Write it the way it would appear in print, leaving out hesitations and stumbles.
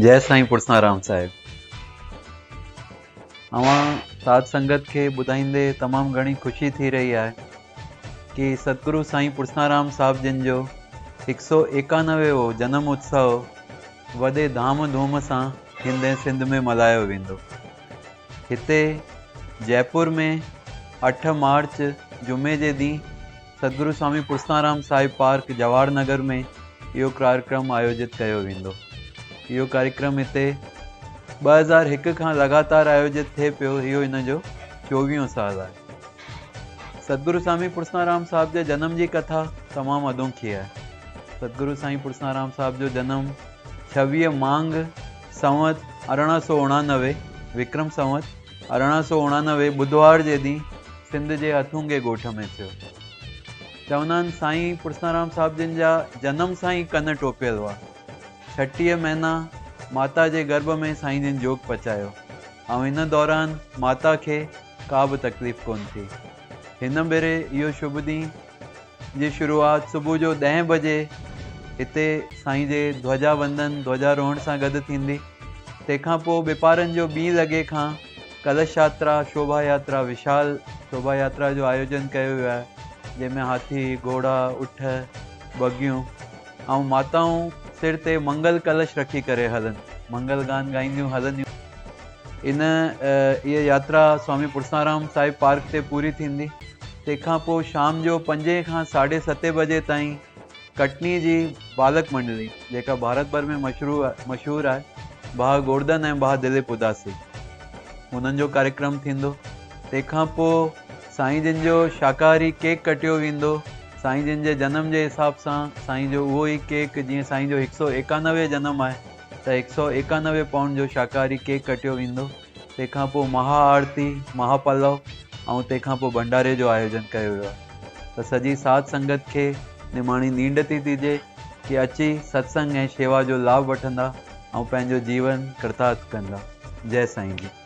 جئه سائين پرسارام صاحب. اوهان ساڌ سنگت کي ٻڌائيندي تمام گهڻي خوشي ٿي رهي آهي ڪي ستگرو سائين پرسارام صاحب جن جو هڪ سو ايڪانوي وو جنم اتسو وڏي ڌام ڌوم سان هند ۽ سنڌ ۾ ملهايو ويندو. هتي جئپور ۾ 8 مارچ جمعي جي ڏينهن ستگرو سوامي پرسنارام صاحب پارڪ جواهر نگر ۾ اهو ڪاريڪرم آيوجت ڪيو ويندو. اهو ڪاريڪرم هتي 2001 کان لڳاتار آيوجت ٿئي پيو، اهو ان جو چوويهون سال آهي. ستگرو سوامي پرسنارام صاحب جي جنم جي ڪٿا تمام اڌونکي آهي. ستگرو سائين پرسنارام صاحب جو جنم 26 مانگ سنوت 1889، وڪرم سنوت 1889، ٻڌوار جي ڏينهن سنڌ جي هٿونگي ڳوٺ ۾ ٿيو. چوندا آهن سائين پرسنارام صاحب جن جا جنم سان ئي ڪن ٽوپيل هئا. 36 مهينا ماتا جي گرڀ ۾ سائين جن جوڳ پچايو ۽ ان دوران ماتا کي ڪا به تڪليف ڪونه ٿي. هن ڀيري اهو شڀ ڏينهن جي شروعات صبح جو ڏهين بجي هتي سائين جي ڌوجا وندن، ڌوجا روهڻ سان گڏ ٿيندي. تنهن کان پوء ٻپارن جو ٻين لڳي کان ڪلش ياترا، شوڀا ياترا، وشال شوڀا ياترا جو آيوجن ڪيو ويو آهي، جنهن ۾ هاٿي، گهوڙا، اٺ، بگيون ۽ ماتائون سر تي منگل ڪلش رکي ڪري هلن، منگل گان ڳائينديون هلنديون. ان اها ياترا سوامي پرسارام صاحب پارڪ تي پوري ٿيندي. تنهن کان پوء شام جو پنجين کان ساڍي ستين بجي تائين ڪٽني جي بالڪ منڊلي، جيڪا ڀارت ڀر ۾ مشهور آهي، ڀاء گوردن ۽ ڀاء دليپ اداسي، انهن جو ڪاريڪرم ٿيندو. تنهن کان پوء سائين جن جو شاڪاهاري ڪيڪ ڪٽيو ويندو. سائين جن جي جنم جي حساب سان سائين جو اهو ئي ڪيڪ، جيئن سائين جو هڪ سئو ايڪانوي جنم آهي ته هڪ سئو ايڪانوي پائونڊ جو شاڪاهاري ڪيڪ ڪٽيو ويندو. تنهن کان پوء مها آرتي، مها پلو ۽ تنهن کان پوء ڀنڊاري جو آيوجن ڪيو ويو آهي ته سڄي ساڌ سنگت کي نماڻي نينڍ ٿي ٿيجي ڪي اچي ستسنگ ۽ شيوا جو لاڀ وٺندا ۽ پنهنجو جيون ڪرتارٿ ڪندا. جئه سائين جي.